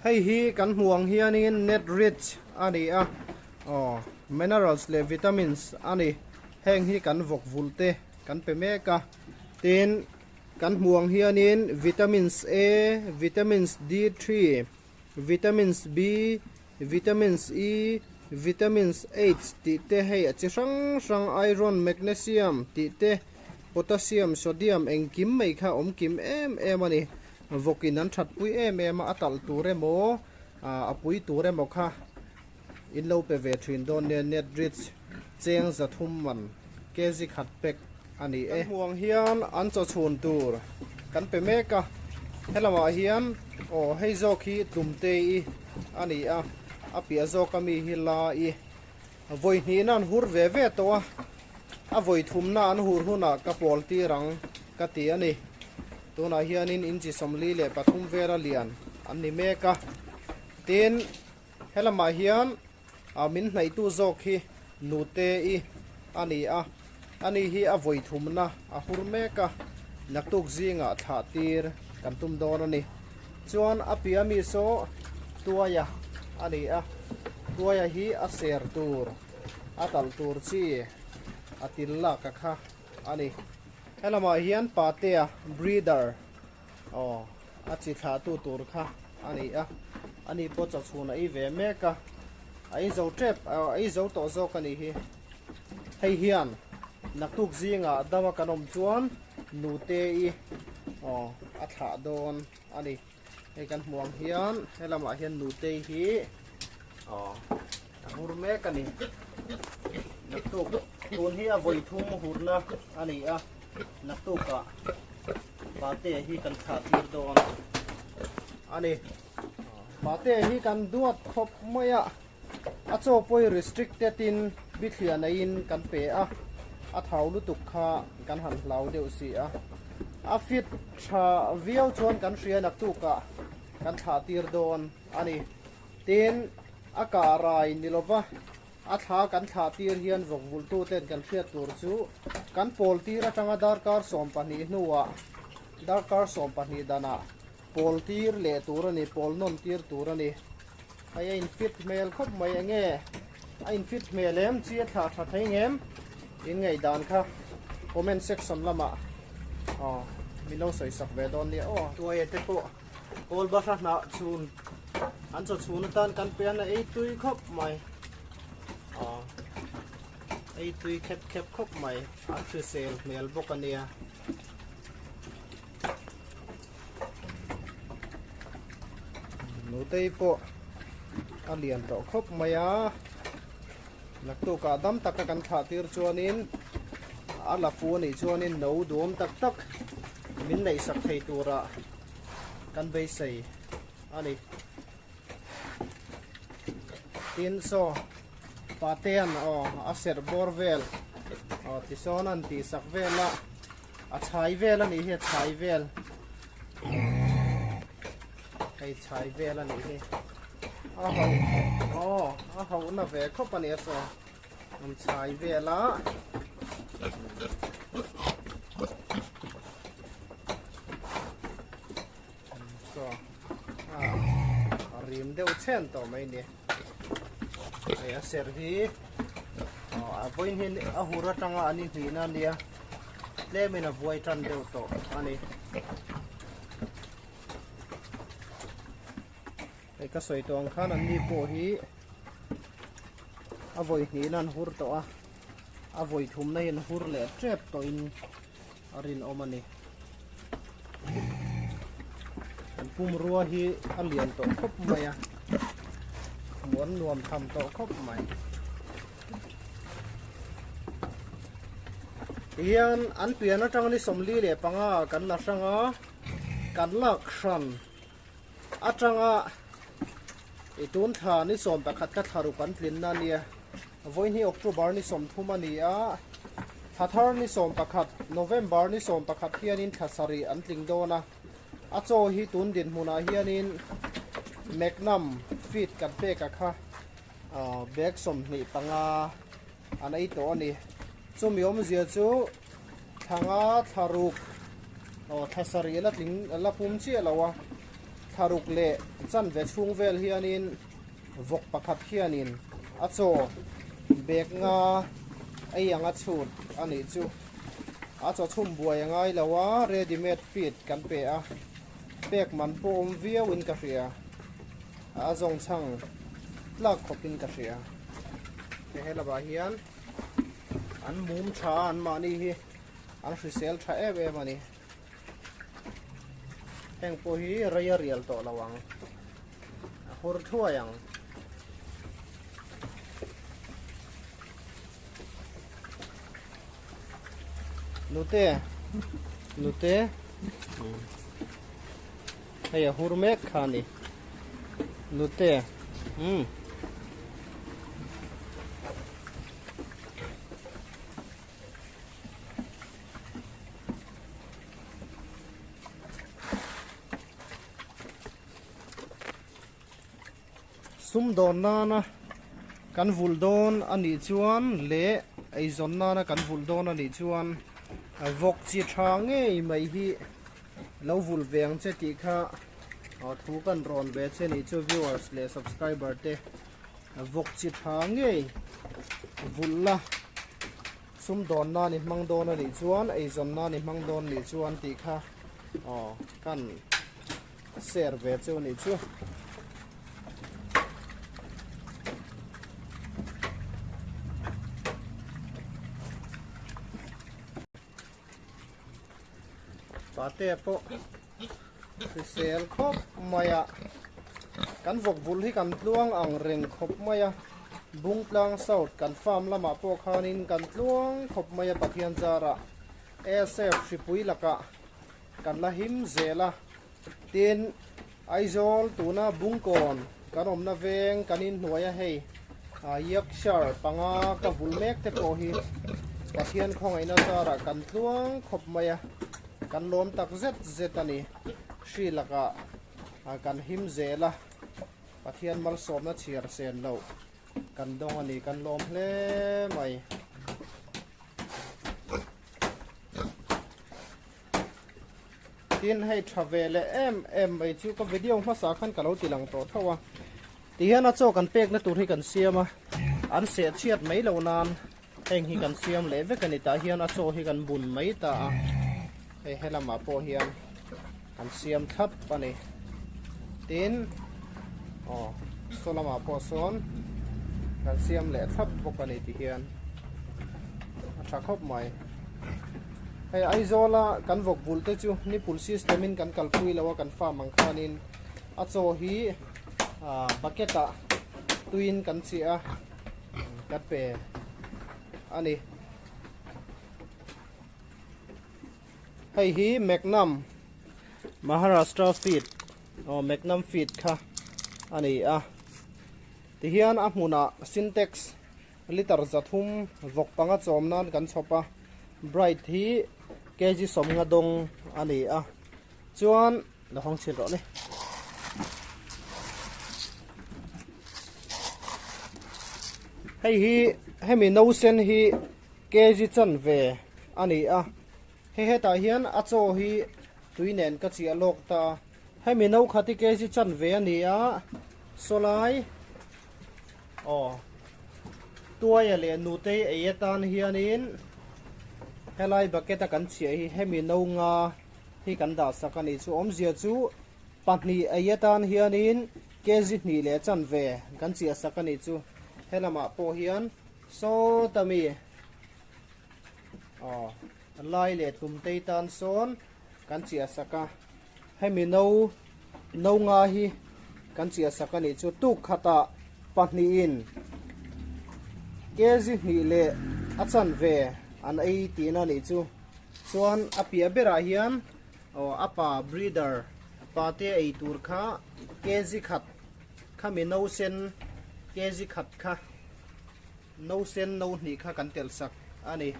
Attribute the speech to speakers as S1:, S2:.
S1: Hei hi kan hmuh ang hianin net rich a ni a, aw minerals leh vitamins a ni. Heng hi kan vawk vulh te kan pe mek a, tin kan hmuh ang hianin vitamins A, vitamins D3, vitamins B, vitamins E, vitamins H tih te hei a chi hrang hrang iron, magnesium tih te, potassium, sodium engkim mai kha awm kim em em a ni. Vawkin an that pui em em a, a talh tur emaw a pui tur emaw kha in lo pe ve thin dawn nia net rich cheng 300 man kg khat pack a ni e. Kan hmuh ang hian an chaw chhun tur kan pe mek a, helamah hian aw hei zawk hi Tlumtei a ni a, a piah zawk ami hi La-i vawi hnihna an hur ve ve tawh a, a vawi thumna an hur hunah ka pawl tir ang ka ti a ni. Tunah hianin inchi 43 vela lian an ni mek a, tin helamah hian ah min hnaihtu zawk hi Nute-i a ni a, ani hi a vawi thumna a hur mek a, naktuk zingah thlah tir kan tum dawn a ni. Chuan a piah mi saw Tuaia a ni a, Tuaia hi a ser tur, a talh tur chi a til lak a kha a ni. Helamah hian Patea breeder aw a chi thlah tu tur kha a ni a, ani pawh chaw chhun a ei ve mek a, a ei zo tep a ei zo tawh zawk a nih hi. Hei hian naktuk zingah dama kan awm chuan Nute-i aw a thlah dawn a ni. Hei kan hmuh ang hian helamah hian Nute-i hi aw a hur mek a ni. Naktuk tun hi a vawi thum hurna a ni a, naktukah Pate hi kan thlah tir dawn a ni. Pate hi kan duat khawp mai a, a chaw pawh restricted in bithliah neiin kan pe a, a thau lutuk kha kan han hlau deuh si a. A fit tha viau chuan kan hria naktukah kan thlah tir dawn a ni. Tin, a kah rai ni lova a thla kan thlah tir hian vawk vulhtu ten kan hriat tur chu kan pawl tir atanga darkar 12 hnuah darkar 12 danah pawl tir leh tur a ni, pawl nawn tir tur a ni. Hei a in fit hmel khawp mai enge a in fit hmel em chi a thlah tha thei ngem in ngaihdan kha comment section lamah aw min lo sawi sak ve dawn nia aw. Tuaia te pawh kawl bahra hnah chhun an chaw chhun atan kan pe a ei tui khawp mai aw ei tui khep khep khawp mai a hrisel hmel bawk a nia. Nutei pawh a lian tawh khawp mai a naktukah dam taka kan thlah tir chuanin a la fu anih chuanin no duam tak tak min neih sak thei tura kan beisei a ni. Tin saw patean aw a serh bawr vel aw tisawn an tih sak vel a a chhai vel a nih hi a chhai vel hei chhai vel a nih hi a ho aw a ho na ve khawp a ni a saw an chhai vel a saw a rim deuh chhen tawh mai ni hei a ser hi a vawiin hian a hur atanga an inhnihna a nia tlemin a vuai tan deuh tawh a ni hei ka sawi tawh ang khan an ni pawh hi a vawi hnihna an hur tawh a a vawi thumna hi an hur leh tep tawhin a rinawm a ni an pumrua hi a lian tawh khawp mai a hmuh an nuam tham tawh khawp mai tihian an pian atang ni 45 kan la hrang a kan lak hran atanga i tun thla ni 11 ka thla ruk an tlinna a nia vawiin hi October ni 30 a ni a thla thar ni 11 November ni 11 hianin thla sarih an tling dawn a a chaw hi tun dinhmunah hianin Magnum feed kan pek a kha bag 25 an ei tawh a ni chumi awmzia chu thla nga thla ruk aw thla sarih la tling la pum chiah lo a. Thlaruk leh chanve chhung vel hianin vawk pakhat hianin a chaw bag nga ei anga chhut a nih chu. A chaw chhum buai a ngai lo a, ready made feed kan pe a, pek man pawh awm viau in ka hria, a zawng chhang tlak khawp in ka hria. He lamah hian an mum tha a, an mahni hi an hrisel tha em em a ni. Heng pawh hi rei a rial tawh lo ang, a hur thuai ang. Nute, nute, hei a hur mek kha a ni. Nute, umm. Sumdawn nana kan vulh dawn a nih chuan leh eizawn nana kan vulh dawn a nih chuan vawk chi tha ngei mai hi lo vulh ve ang che tih kha thu kan rawn ve che nih chu viewers leh subscriber te. Vawk chi tha ngei vulh la sumdawn nan i hmang dawn a nih chuan eizawn nan i hmang dawn nih chuan tih kha aw kan share ve chu nih chu. Pate pawh hrisel khawp mai a, kan vawk bul hi kan tluang ang reng khawp mai a, Bungtlang South kan farm lamah pawh khanin kan tluang khawp mai a Pathian zarah ASF hripui lakah kan la him zel a, tin Aizawl tuna Bungkawn kan awmna veng kan inhnuai a hei Yorkshire panga ka vul mek te pawh hi Pathian khawngaihna zarah kan tluang khawp mai a, kan lawm tak zet zet a ni. Hri lakah kan him zel a, Pathian malsawmna chhiar sen loh kan dawng a ni, kan lawm hle mai. Tin hei tha ve leh em em mai chu ka video hmasa khan ka lo ti lang tawh tho a tihian a chaw kan pekna tur hi kan siam a an seh chhiat mai lo nan heng hi kan siam leh vek a ni tah hian a chaw hi kan bun mai ta a hei helamah pawh hian kan siam thlap a ni tin aw saw lamah pawh sawn kan siam leh thlap bawk a ni tihian a tha khawp mai. Hei Aizawla kan vawk bul te chu nipple system in kan kalpui lo a kan farm ang khanin a chaw hi ah bucket ah tuiin kan chiah a kan pe a ni. Hei hi Magnum Maharashtra feed aw Magnum feed kha a ni a tihian a hmunah Sintex Liter 300 vawk panga chawm nan kan chhawp a, Bright hi kg 50 dawng a ni a, chuan la hawng chhin rawh ni. Hei hi hemi no sen hi kg chanve a ni a, hei hetah hian a chaw hi tui nen ka chiah lawk ta a, hemi no khat hi kg chanve a ni a, sawlai. Aw, tuaia leh nutei ei atan hianin helai bucket a kan chhiah hi hemi no nga hi kan dah sak a ni. Chu awmzia chu pahnih ei atan hianin kg hnih leh chanve kan chiah sak a ni chu. Helamah pawh hian sawta mi aw lai leh tlumtei tan sawn kan chiah sak a. Hemi no no nga hi kan chiah sak a nih chu tuk khatah pahnihin kg hnih leh a chanve an ei tihna a nih chu. Chuan a piah berah hian aw a pa breeder pa te ei tur kha kg khat khami no sen kg khat kha no sen no hnih kha kan telh sak a ni.